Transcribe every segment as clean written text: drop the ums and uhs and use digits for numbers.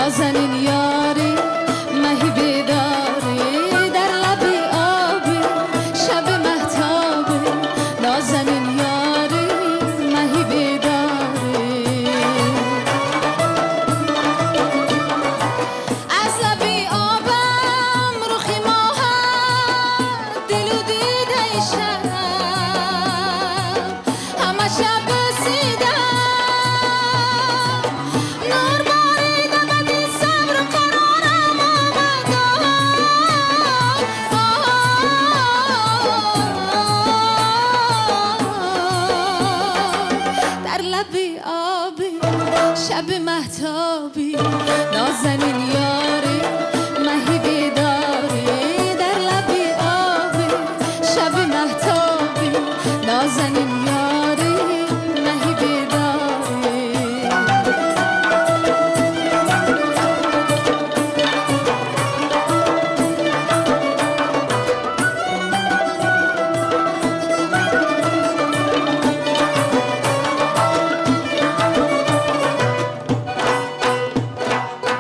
نازنین یاری مهی بیداری در لبی آبی شب مهتابی نازنین یاری مهی بیداری از لبی آبم رخی ماهت دل و دیده شب همه شب بسیدم نور باریده بدی صبر و قرارم آمد در لبی آبی شب مهتابی نازنین یاری مهی بیداری در لبی آبی شب مهتابی نازنین یاری مهی بیداری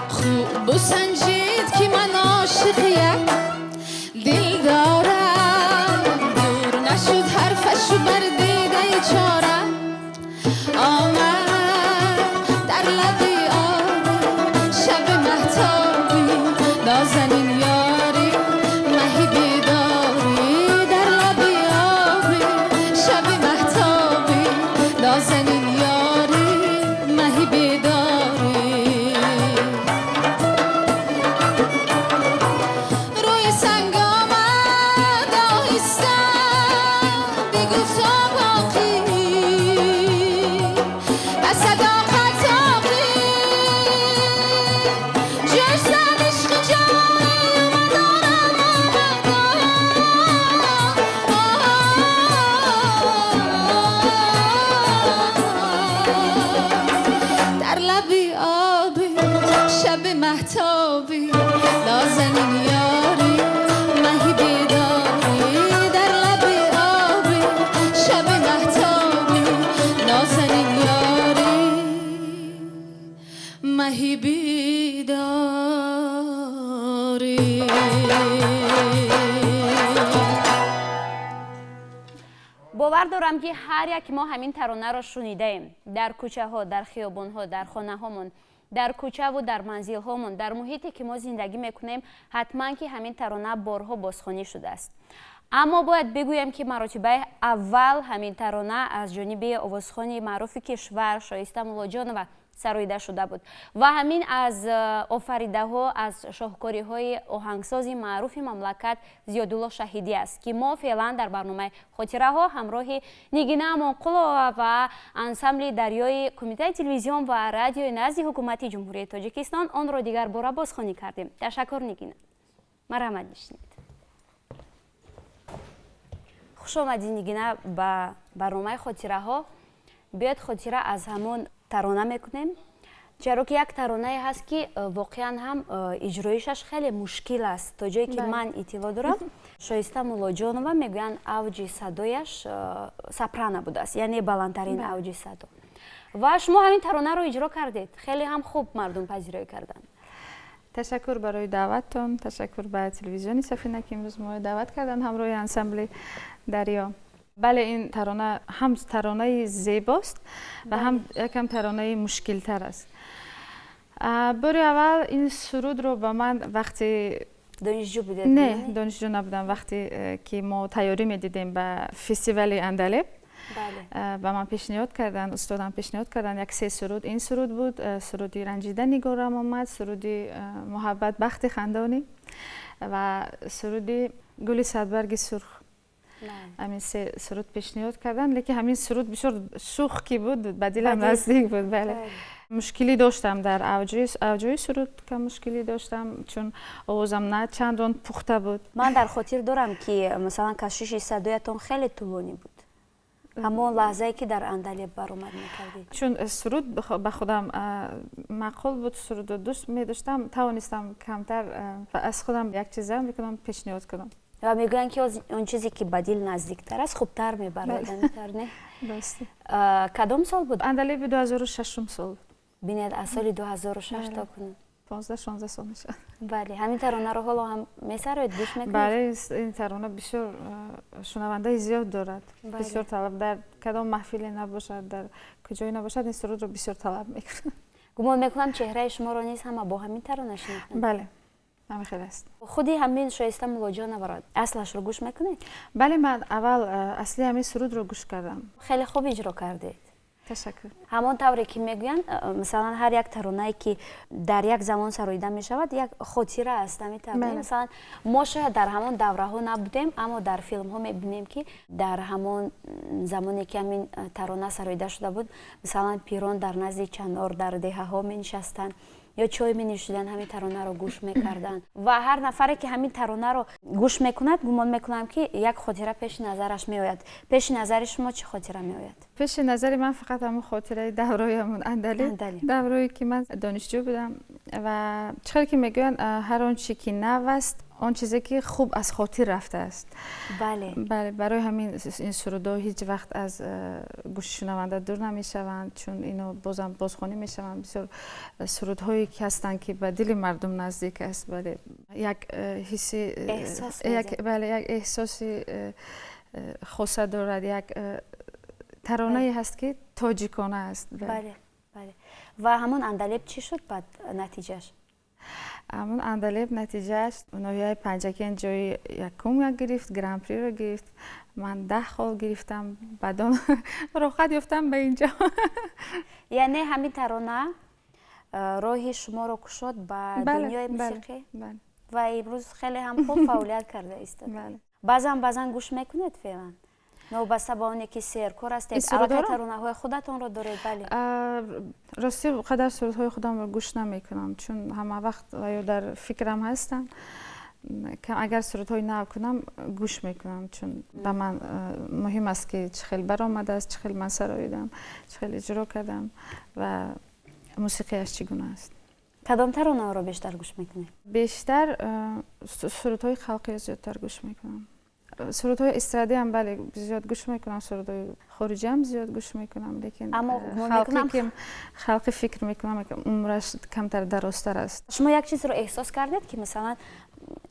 خوب بسنجید که من عاشق یک دل دارم دور نشد حرفش بر دیده چاره آمد در لبی آبی شب مهتابی نازنین یاری مهی بیداری در لبی آبی شب مهتابی نازنین یاری مهی بیداری روی سنگ آمد آهسته بگفت تا باقی به صداقت آقی جوش زد عشق جانی اومد آرم آمد در لبی آبی شب مهتابی نازنین یاری مهی بیداری در لبی آبی شب مهتابی نازنین یاری مهی بیداری. Бовар дорам, ки ҳар як мо ҳамин таронаро шунидаем дар кӯчаҳо, дар хиёбонҳо, дар хонаҳомон, дар кӯчаву дар манзилҳомон, дар муҳите ки мо зиндагӣ мекунем, ҳатман ки ҳамин тарона борҳо бозхонӣ шудааст. Аммо бояд бигӯем, ки маротибаи аввал ҳамин тарона аз ҷониби овозхони маъруфи кишвар Шоиста Муллоҷонова сароида шуда буд ва ҳамин аз офаридаҳо, аз шоҳкориҳои оҳангсози маъруфи мамлакат Зиёдулло Шаҳидӣ аст, ки мо феълан дар барномаи хотираҳо ҳамроҳи Нигина Амонқулова ва ансамбли Дарёи Кумитаи телевизион ва радиои назди Ҳукумати Ҷумҳурии Тоҷикистон онро дигар бора бозхонӣ кардем. Ташаккур, Нигина, марҳамат, нишинед. Хуш омадӣ, Нигина, ба барномаи хотираҳо. Биёед, хотира аз ҳамон тарона мекунем, чаро ки як таронае ҳаст, ки воқеан ҳам иҷроишаш хеле мушкил аст. То ҷое ки ман иттилоъ дорам, Шоиста Муллоҷонова, мегӯянд, авҷи садояш сопрано будааст, яъне баландтарин авҷи садо. Ва шумо ҳамин таронаро иҷро кардед, хеле ҳам хуб мардум пазироӣ карданд. Ташаккур барои даъваттон, ташаккур ба телевизиони Сафина, ки имрӯз моро даъват карданд ҳамроҳи ансамбли Дарё. Бале, ин тарона ҳам таронаи зебост ва ҳам якам таронаи мушкилтар аст. Бори аввал ин сурудро ба ман вақте донишҷӯ будед? Не, донишҷӯ набудам. Вақте ки мо тайёрӣ медидем ба фестивали Андалеб, ба ман пешниҳод карданд, устодам пешниҳод карданд як се суруд. Ин суруд буд, суруди Ранҷида нигорам омад, суруди Муҳаббат бахти хандонӣ ва суруди Гули садбарги сурх. Ҳамин се суруд пешниҳод карданд, лекин ҳамин суруд бисёр шух ки буд, ба дилам наздик буд. Бале, мушкилӣ доштам дар авҷои суруд, кам мушкилӣ доштам, чун овозам на чандон пухта буд. Ман дар хотир дорам, ки масалан кашиши садоятон хеле тӯлонӣ буд, ҳамон лаҳзае ки дар Андалеб баромад мекардед. Чун суруд ба худам маъқул буд, сурудро дӯст медоштам, тавонистам камтар аз худам як чиза мекунам, пешниҳод кунам. Ва мегӯянд, ки он чизе ки ба дил наздиктар аст, хубтар мебарояд, ҳаминтар не? Кадом сол буд? Андалеби 2006 сол буд. Бинед, аз соли 2006 то кунун. 15-16 сол мешавад. Бале, ҳамин таронаро ҳоло ҳам месароед, гӯш мекунед? Бале, ин тарона бисёр шунавандаи зиёд дорад. Бисёр талаб, дар кадом маҳфиле набошад, дар куҷое набошад, ин сурудро бисёр талаб мекунад. Гумон мекунам, чеҳраи шуморо низ ҳама бо ҳамин тарона шинохтанд. Бале, ҳамин хел аст. Худи ҳамин Шоиста Муллоҷоноваро аслашро гӯш мекунед? Бале, ман аввал асли ҳамин сурудро гӯш кардам. Хеле хуб иҷро кардед. Ташаккур. Ҳамон тавре ки мегӯянд, масалан, ҳар як таронае, ки дар як замон сароида мешавад, як хотира аст. Ҳамин тавр, масалан, мо шояд дар ҳамон давраҳо набудем, аммо дар филмҳо мебинем, ки дар ҳамон замоне, ки ҳамин тарона сароида шуда буд, масалан, пирон дар назди чанор дар деҳаҳо менишастанд ё чой менӯшиданд, ҳамин таронаро гӯш мекарданд. Ва ҳар нафаре, ки ҳамин таронаро гӯш мекунад, гумон мекунам, ки як хотира пеши назараш меояд. Пеши назари шумо чӣ хотира меояд? Пеши назари ман фақат ҳамон хотираи даврои ҳамон Андалиб, даврое ки ман донишҷӯ будам. Ва чӣ хел ки мегӯянд, ҳар он чӣ ки нав аст, он чизе ки хуб аз хотир рафтааст. Бале, барои ҳамин ин сурудҳо ҳеҷ вақт аз гӯши шунаванда дур намешаванд, чун ино бозам бозхонӣ мешаванд. Бисёр сурудҳое ки ҳастанд, ки ба дили мардум наздик аст, бале, як ҳисси, бале, як эҳсоси хоса дорад, як таронае ҳаст, ки тоҷикона аст. Бале, бале. Ва ҳамон Андалеб чӣ шуд баъд натиҷаш? Ҳамон Андалеб натиҷааш, ноҳияи Панҷакент ҷои якум гирифт, гран-приро гирифт. Ман 10 хол гирифтам, баъдон роҳхат ёфтам ба инҷо. Яъне ҳамин тарона роҳи шуморо кушод ба дунёи мусиқӣ ва имрӯз хеле ҳам хуб фаъолият карда истод. Баъзан, баъзан гӯш мекунед феълан, новобаста ба оне ки серкор ҳастед, аллакай таронаҳои худатонро доред? Бале. Ростӣ, қадар сурудҳои худамро гӯш намекунам, чун ҳама вақт ё дар фикрам ҳастам. Агар сурудҳои нав кунам, гӯш мекунам, чун ба ман муҳим аст, ки чӣ хел баромадааст, чӣ хел ман сароидам, чӣ хел иҷро кардам ва мусиқиаш чӣ гуна аст. Кадом таронаҳоро бештар гӯш мекунед? Бештар сурудҳои халқиро зиёдтар гӯш мекунам. Сурудҳои эстрадиам, бале, зиёд гӯш мекунам, сурудҳои хориҷиам зиёд гӯш мекунам, лекин халқи, фикр мекунам, умраш камтар дарозтар аст. Шумо як чизро эҳсос кардед, ки масалан,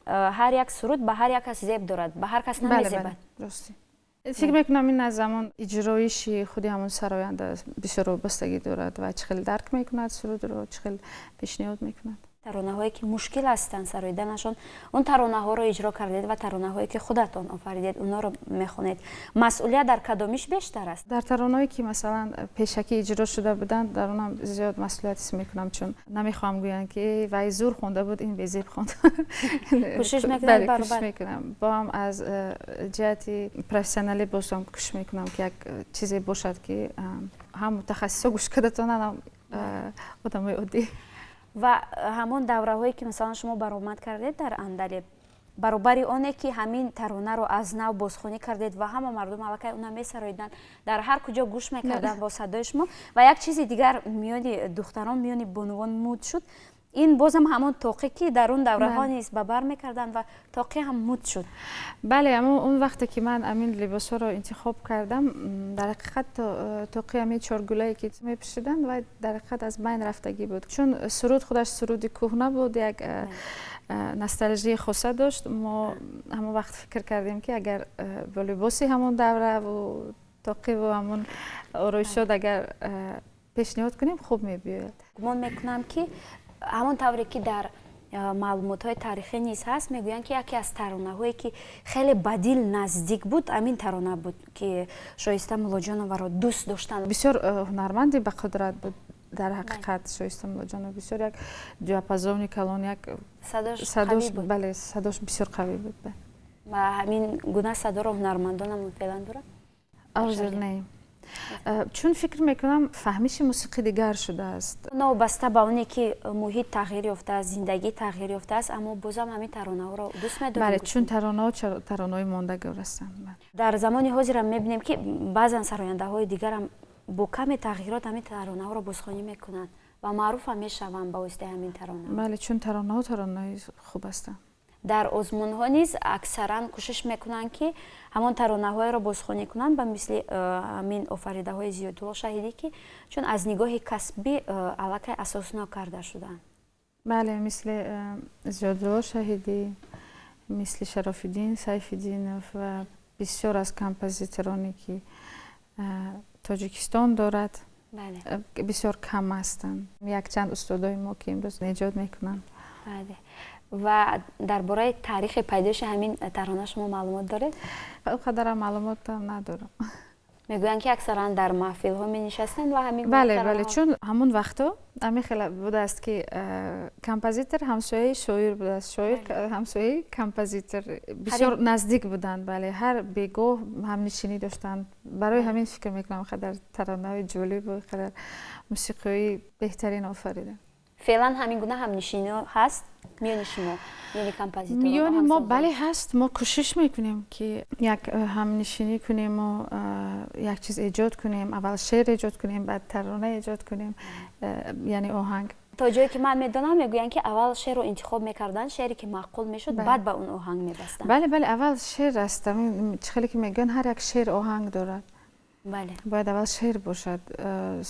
ҳар як суруд ба ҳар як кас зеб дорад, ба ҳар кас намезебад? Ростӣ, фикр мекунам, ин аз ҳамон иҷроиши худи ҳамон сароянда бисёр вобастагӣ дорад ва чӣ хел дарк мекунад сурудро, чӣ хел пешниҳод мекунад. Таронаҳое, ки мушкил ҳастанд сароиданашон, он таронаҳоро иҷро кардед ва таронаҳое, ки худатон офаридед, онҳоро мехонед. Масъулият дар кадомиш бештар аст? Дар таронаҳое, ки масалан, пешакӣ иҷро шуда буданд, дар онам зиёд масъулият ҳис мекунам, чун намехоҳам гӯянд, ки вай зур хонда буд, ин безеб хонд. Кӯшиш мекунед. Кӯшиш мекунам, боам аз ҷиҳати профессионалӣ бозам кӯшиш мекунам, ки як чизе бошад, ки ҳам мутахассисо гӯш карда тонанд, ҳам одамои оддӣ. Ва ҳамон давраҳое, ки масалан, шумо баромад кардед дар Андалеб, баробари оне ки ҳамин таронаро аз нав бозхонӣ кардед ва ҳама мардум аллакай уна месароиданд, дар ҳар куҷо гӯш мекарданд бо садои шумо, ва як чизи дигар миёни духтарон, миёни бонувон муд шуд. Ин бозам ҳамон тоқӣ, ки дар он давраҳо низ ба бар мекарданд, ва тоқӣ ҳам муд шуд. Бале, аммо он вақте ки ман ҳамин либосҳоро интихоб кардам, дар ҳақиқат тоқи ҳамин чоргулае, ки мепӯшиданд, ва дар ҳақиқат аз байн рафтагӣ буд, чун суруд худаш суруди кӯҳна буд, як носталжии хоса дошт. Мо ҳамон вақт фикр кардем, ки агар бо либоси ҳамон давраву тоқиву ҳамон ороишот агар пешниҳод кунем, хуб мебиёяд. Гумон мекунам, ки ҳамон тавре ки дар маълумотҳои таърихӣ низ ҳаст, мегӯянд, ки яке аз таронаҳое, ки хеле ба дил наздик буд, ҳамин тарона буд, ки Шоиста Муллоҷоноваро дӯст доштанд. Бисёр ҳунарманди ба қудрат буд дар ҳақиқат Шоиста Муллоҷонова, бисёр як диапазони калон, як садош. Бале, садош бисёр қавӣ буд. Ва ҳамин гуна садоро ҳунармандонам феълан дорад? Ҳозир не, чун фикр мекунам, фаҳмиши мусиқӣ дигар шудааст. Новобаста ба оне ки муҳит тағйир ёфтааст, зиндагӣ тағйир ёфтааст, аммо бозам ҳамин таронаҳоро дӯст медорем. Бале, чун таронаҳо таронаҳои мондагор ҳастанд. Дар замони ҳозирам мебинем, ки баъзан сарояндаҳои дигарам бо каме тағйирот ҳамин таронаҳоро бозхонӣ мекунанд ва маъруфам мешаванд ба воситаи ҳамин тарона. Бале, чун таронаҳо таронаҳои хуб ҳастанд. Дар озмунҳо низ аксаран кӯшиш мекунанд, ки ҳамон таронаҳоеро бозхонӣ кунанд, ба мисли ҳамин офаридаҳои Зиёдулло Шаҳидӣ, ки чун аз нигоҳи касбӣ аллакай асоснок карда шуданд. Бале, мисли Зиёдулло Шаҳидӣ, мисли Шарофиддин Сайфиддинов ва бисёр аз композитороне ки Тоҷикистон дорад, бисёр кам ҳастанд. Якчанд устодои мо ки имрӯз эҷод мекунанд. Бале. Ва дар бораи таърихи пайдоиши ҳамин тарона шумо маълумот доред? Он қадарам маълумотам надорам. Мегӯянд ки аксаран дар маҳфилҳо менишастанд ва ҳамин бале, бале, чун ҳамон вақтҳо ҳамин хел будааст ки композитор ҳамсояи шоир будааст, шоир ҳамсояи композитор, бисёр наздик буданд. Бале, ҳар бегоҳ ҳамнишинӣ доштанд. Барои ҳамин фикр мекунам қадар таронаҳои ҷолибу қадар мусиқиҳои беҳтарин офариданд. Феълан ҳамин гуна ҳамнишиниҳо ҳаст миёни шумо, миёни композиторон? Миёни мо бале ҳаст. Мо кӯшиш мекунем ки як ҳамнишинӣ кунему як чиз эҷод кунем. Аввал шеър эҷод кунем, баъд тарона эҷод кунем, яъне оҳанг. То ҷое ки ман медонам, мегӯянд ки аввал шеърро интихоб мекарданд, шеъре ки маъқул мешуд, баъд ба он оҳанг мебастанд. Бале, бале, аввал шеър аст. Чӣ хеле ки мегӯянд, ҳар як шеър оҳанг дорад. Бояд аввал шеър бошад.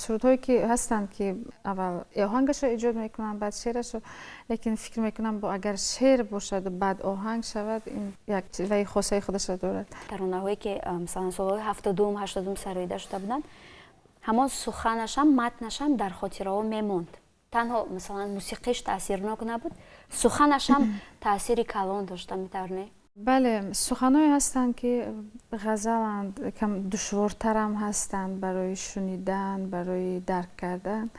Сурудҳое ки ҳастанд ки аввал оҳангашро эҷод мекунанд, баъд шеърашро, лекин фикр мекунам агар шеър бошаду баъд оҳанг шавад, ин як ваи хосаи худашро дорад. Таронаҳое ки масалан солҳои 70-ум, 80-ум сароида шуда буданд, ҳамон суханашам, матнашам дар хотираҳо мемонд. Танҳо масалан мусиқиш таъсирнок набуд, суханашам таъсири калон дошта, метавонед? Бале, суханҳое ҳастанд ки ғазаланд, кам душвортарам ҳастанд барои шунидан, барои дарк кардан.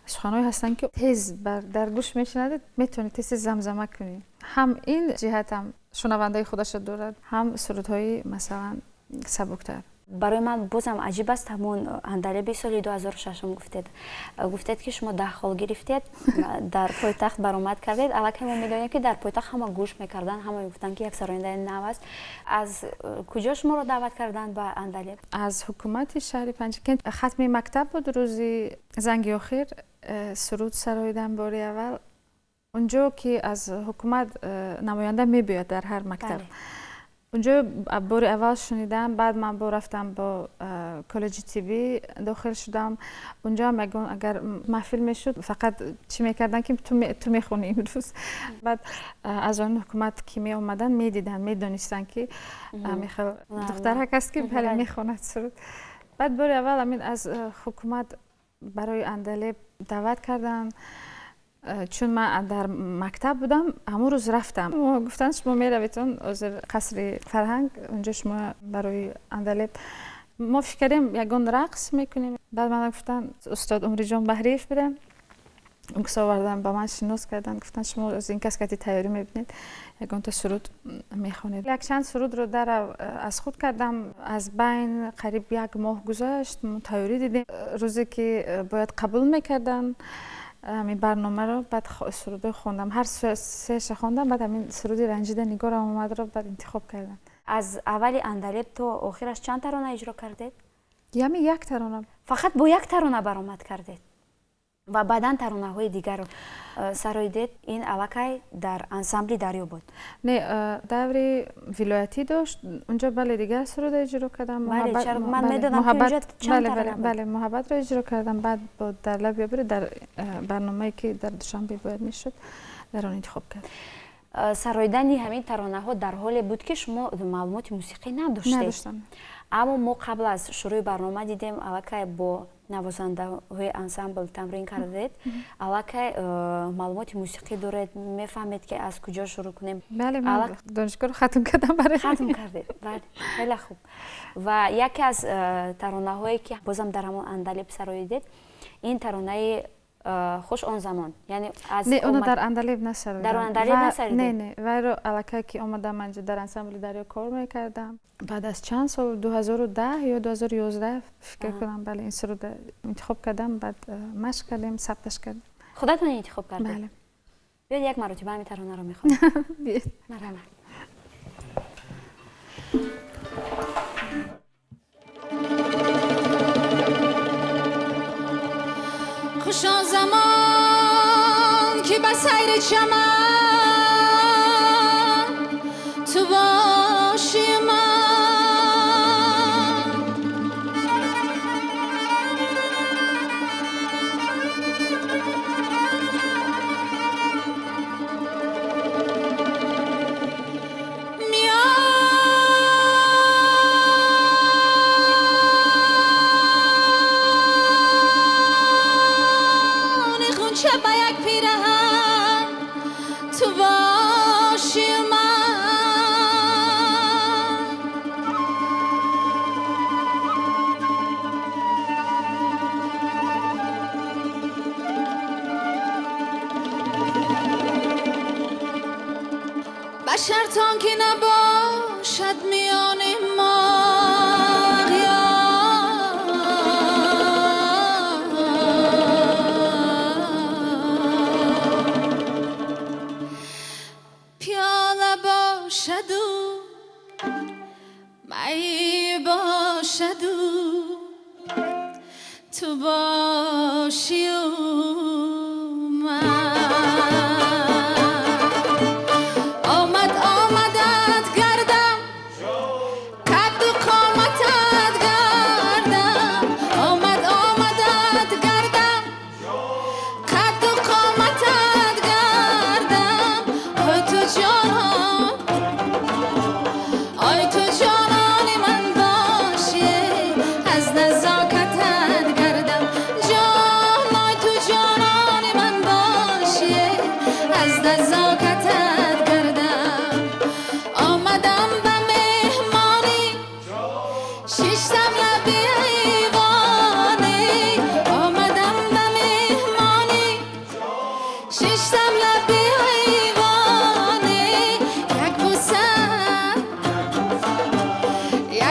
Суханҳое ҳастанд ки тез дар гӯш мешунавед, метавонед тез тез замзама кунед. Ҳам ин ҷиҳатам шунавандаи худашро дорад, ҳам сурудҳои масалан сабуктар. Барои ман бозам аҷиб аст ҳамон андалеби соли 2006 гуфтед. Гуфтед ки шумо 10 хол гирифтед, дар пойтахт баромад кардед. Аллакай мо медонем ки дар пойтахт ҳама гӯш мекарданд, ҳама мегуфтанд ки як сарояндаи нав аст. Аз куҷо шуморо даъват карданд ба Андалеб? Аз ҳукумати шаҳри Панҷакент. Хатми мактаб буд, рӯзи занги охир суруд сароидам бори аввал. Унҷо ки аз ҳукумат намоянда мебиёяд дар ҳар мактаб. Унҷо бори аввал шунидам, баъд ман бо рафтам бо коллеҷи тиббӣ дохил шудам. Унҷо ҳам ягон агар маҳфил мешуд, фақат чӣ мекарданд ки ту мехонӣ имрӯз. Баъд аз он ҳукумат ки меомаданд, медиданд, медонистанд ки михел духтарак аст ки бале мехонад суруд. Баъд бори аввал ҳамин аз ҳукумат барои Андалеб даъват карданд. Чун ман дар мактаб будам, ҳамон рӯз рафтам. Гуфтанд шумо меравед он ҳозир қасри фарҳанг, унҷо шумо барои Андалеб. Мо фикр кардем ягон рақс мекунем. Баъд мана гуфтанд устод Умриҷон Баҳриев будам. Он кас овардан ба ман шинос карданд, гуфтанд шумо аз ин кас кати тайёрӣ мебинед, ягонта суруд мехонед. Якчанд сурудро дар аз худ кардам. Аз байн қариб як моҳ гузашт, мо тайёрӣ дидем. Рӯзе ки бояд қабул мекарданд ҳамин барномаро, баъд сурудҳо хондам. Ҳар сеша хондам, баъд ҳамин суруди Ранҷида нигорам омадро баъд интихоб кардам. Аз аввали Андалеб то охираш чанд тарона иҷро кардед? Яъне як тарона. Фақат бо як тарона баромад кардед ва баъдан таронаҳои дигарро сароидед. Ин аллакай дар ансамбли Дарё буд? Не, даври вилоятӣ дошт. Унҷо бале дигар суруда иҷро кардам. Бале, чаро ман медонам ки унҷо чанд тарона буд. Бале, муҳаббатро иҷро кардам. Баъд бо дар лаби обри дар барномае ки дар Душанбе бояд мешуд, дар он интихоб кардам. Сароидани ҳамин таронаҳо дар ҳоле буд ки шумо маълумоти мусиқӣ надоштед. Надоштам. Аммо мо қабл аз шурӯи барнома дидем, аллакай бо навозандаҳои ансамбл тамрин кардед, аллакай маълумоти мусиқӣ доред, мефаҳмед ки аз куҷо шурӯъ кунем. Бале, ман донишгоҳро хатм кардам барои хатм кардед. Бале, хеле хуб. Ва яке аз таронаҳое ки бозам дар ҳамон Андалеб сароидед, ин таронаи хуш он замон, яъне аз не, оно дар Андалеб насароидам. Дар Андалеб насароидед? Не, не, вайро аллакай ки омадам ман дар ансамбли Дарё кор мекардам. Баъд аз чанд сол, 2010 ё 2011 фикр кунам, бале, ин суруда интихоб кардам, баъд машқ кардем, сабташ кардем. Худатон интихоб кардед? Бале. Биёед як маротиба ҳамин таронаро мехонем. Биёед. Марҳамат. خوش آن زمان که به سیر چمن تو باشی من، кӯча ба як пираҳан ту бошӣ ман. Ба шартон ки набошад миёни мо ғиёр, пиёла бошаду май бошаду ту бошию ман. Омад омадат гардам, қадду қоматат гардам. Омад омадат гардам, қадду қоматат гардам. Ой ту ҷонон, ой ту ҷонони ман бошӣ, аз назокатат гардам. Ҷон, ой ту ҷонони ман бошӣ, аз назокатат гардам. Омадам ба меҳмонӣ, шиштам лаби айвонӣ. Омадам ба меҳмонӣ, шиштам лаби айвонӣ. Як бӯса,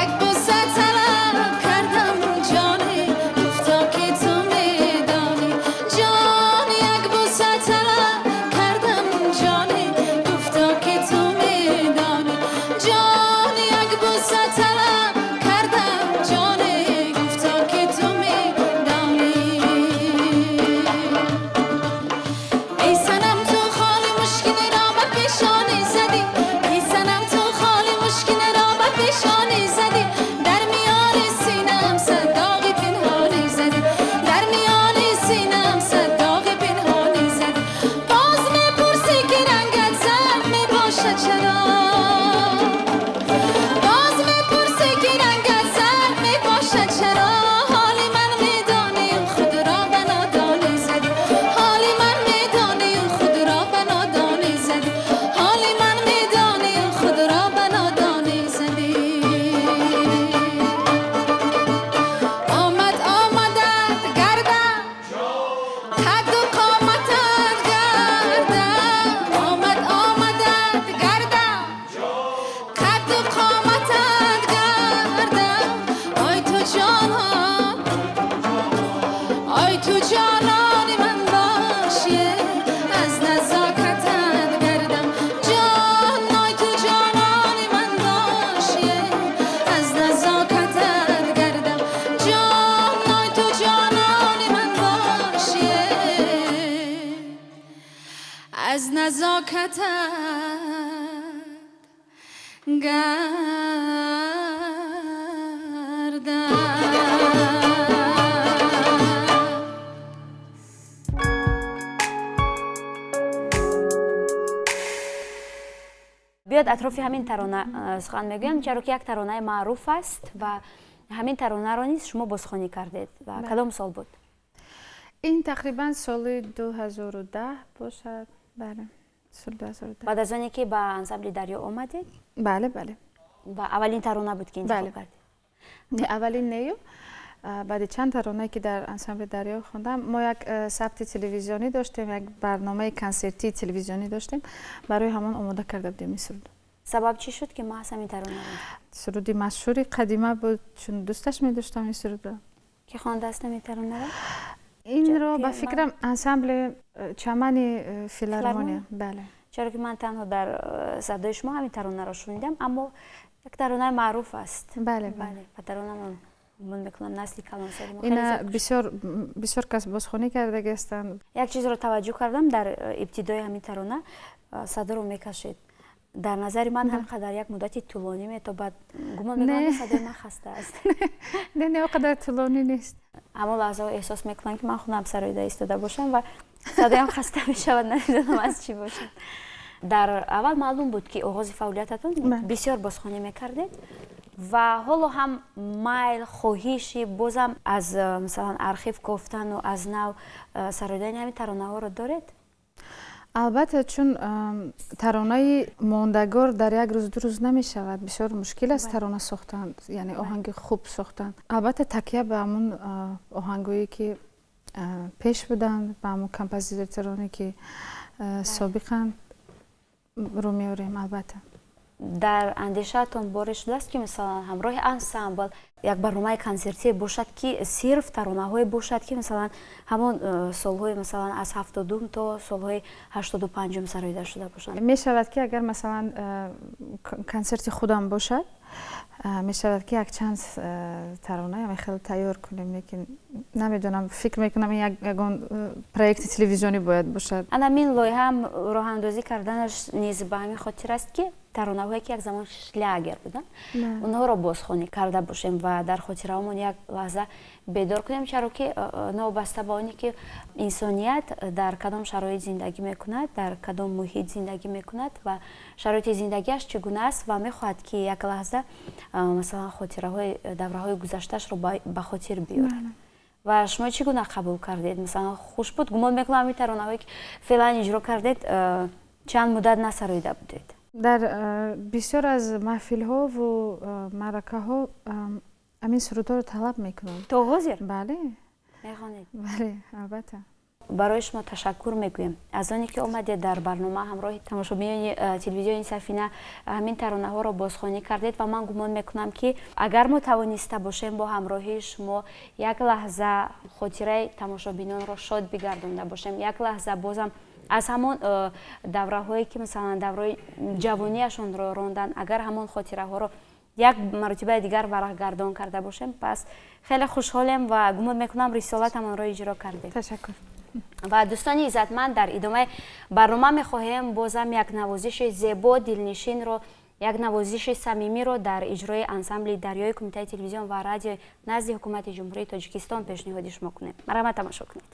як бӯса талаб кардам ҷонӣ, гуфто ки ту медонӣ. Ҷон, як бӯса талаб кардам ҷонӣ, гуфто ки ту медонӣ. Ҷон, як бӯса талаб кардам ҷонӣ, гуфто ки ту медонӣ. Эй санам, ту холи мушкинро ба пешонӣ задӣ. Эй санам, ту холи мушкинро ба пешонӣ задӣ. Дар миёни синам сад доғи пинҳонӣ задӣ. Дар миёни синам сад доғи пинҳонӣ задӣ. Боз мепурсӣ ки рангат зард мебошад чаро? Боз мепурсӣ ки рангат зард мебошад чаро? Ҳоли ман медонӣ, худро ба нодонӣ задӣ. Ҳоли ман медонӣ, худро ба нодонӣ задӣ. Ҳоли ман медонӣ, худро ба нодонӣ задӣ. Омад омадат гардам, қадду қоматат гардам. Омад омадат гардам, қадду қоматат гардам. Ой ту ҷонон, ой ту ҷонони ман бошӣ, аз назокатат гардам. Ҷон, ой ту ҷонони ман бошӣ, аз назокатат гардам. Ҷон, ой ту ҷонони ман бошӣ, аз назокатат гардам. Биёд атрофи ҳамин тарона сухан мегӯям, чаро ки як таронаи маъруф аст ва ҳамин таронаро низ шумо бозхонӣ кардед. Ва кадом сол буд? Ин тақрибан соли 2010 бошад. Бале, соли 2010. Баъд аз оне ки ба ансамбли Дарё омадед? Бале, бале. Ва аввалин тарона буд ки интихоб Бале. кардед? Не, аввалин нею. Баъди чанд таронае ки дар ансамбли Дарё хондам, мо як сабти телевизионӣ доштем, як барномаи консертии телевизионӣ доштем, барои ҳамон омода карда будем ин суруд. Сабаб чӣ шуд ки маҳз ҳамин таронаро? Суруди машҳури қадима буд, чун дӯсташ медоштам ин сурудро. Ки хондааст ҳамин таронаро? Инро Ки ба ман- фикрам ансамбли Чамани филармония. Бале. Чаро ки ман танҳо дар садои шумо ҳамин таронаро шунидам, аммо як таронаи маъруф аст. Бале, бале. Бале, ва тарона ман гумон мекунам насли калонсоли мо хеле Ина зиёд бисёр бисёр кас бозхонӣ кардаги ҳастанд. Як чизро таваҷҷӯҳ кардам: дар ибтидои ҳамин тарона садоро мекашед. Дар назари ман ҳам қадар як муддати тӯлонӣ метобад, гумон мекунам Не. ки садои ман хаста аст. Не, не, он қадар тӯлонӣ нест. Ҳамон лаҳзаҳо эҳсос мекунам, ки ман худам сароида истода бошам ва садоям хаста мешавад, намедонам аз чӣ бошад. Дар аввал маълум буд, ки оғози фаъолиятатон Бале. бисёр бозхонӣ мекардед. Ва ҳоло ҳам майл, хоҳиши бозам аз масалан архив кофтану аз нав сароидани ҳамин таронаҳоро доред? Албатта, чун таронаи мондагор дар як рӯз, ду рӯз намешавад. Бисёр мушкил аст тарона сохтан, яъне оҳанги хуб сохтан. Албатта, такя ба ҳамун оҳангое ки пеш буданд, ба ҳамун композитороне ки собиқанд, рӯ меорем, албатта. Дар андешаатон боре шудааст, ки масалан ҳамроҳи ансамбл як барномаи консертие бошад, ки сирф таронаҳое бошад, ки масалан ҳамон солҳои масалан аз 72-ум то солҳои 85-ум сароида шуда бошанд? Мешавад, ки агар масалан консерти худам бошад, мешавад, ки якчанд тарона хеле тайёр кунем, лекин намедонам, фикр мекунам, ин ягон проекти телевизионӣ бояд бошад. Ана ҳамин лоиҳаам роҳандозӣ карданаш низ ба ҳамин хотир аст, ки таронаҳое ки як замон шлягер буданд, онҳоро бозхонӣ карда бошем ва дар хотираҳомон як лаҳза бедор кунем, чаро ки новобаста ба оне ки инсоният дар кадом шароит зиндагӣ мекунад, дар кадом муҳит зиндагӣ мекунад ва шароити зиндагиаш чӣ гуна аст, ва мехоҳад, ки як лаҳза масалан хотираҳои давраҳои гузаштаашро ба хотир биёрад. Ва шумо чӣ гуна қабул кардед? Масалан, хуш буд? Гумон мекунам, ҳамин таронаҳое ки феълан иҷро кардед, чанд муддат насароида будед. Дар бисёр аз маҳфилҳову маъракаҳо ҳамин сурудҳоро талаб мекунанд. То ҳозир? Бале. Мехонед? Бале, албатта. Барои шумо ташаккур мегӯем аз оне ки омадед дар барнома, ҳамроҳи тамошобинони телевизиони Сафина ҳамин таронаҳоро бозхонӣ кардед. Ва ман гумон мекунам, ки агар мо тавониста бошем бо ҳамроҳии шумо як лаҳза хотираи тамошобинонро шод бигардонда бошем, як лаҳза бозам аз ҳамон давраҳое ки масалан давраи ҷавонияшонро ронданд, агар ҳамон хотираҳоро як маротибаи дигар варақгардон карда бошем, пас хеле хушҳолем ва гумон мекунам, рисолатамонро иҷро кардем. Ташаккур. Ва дӯстони иззатманд, дар идомаи барнома мехоҳем бозам як навозиши зебо, дилнишинро, як навозиши самимиро дар иҷрои ансамбли Дарёи Кумитаи телевизион ва радиои назди Ҳукумати Ҷумҳурии Тоҷикистон пешниҳоди шумо кунем. Марҳамат, тамошо кунед.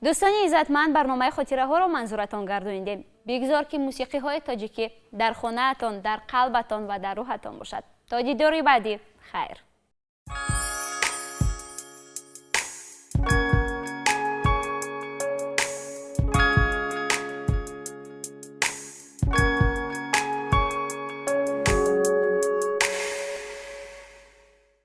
Дӯстони иззатманд, барномаи хотираҳоро манзуратон гардонидем. Бигзор, ки мусиқиҳои тоҷикӣ дар хонаатон, дар қалбатон ва дар рӯҳатон бошад. То дидори баъдӣ, хайр.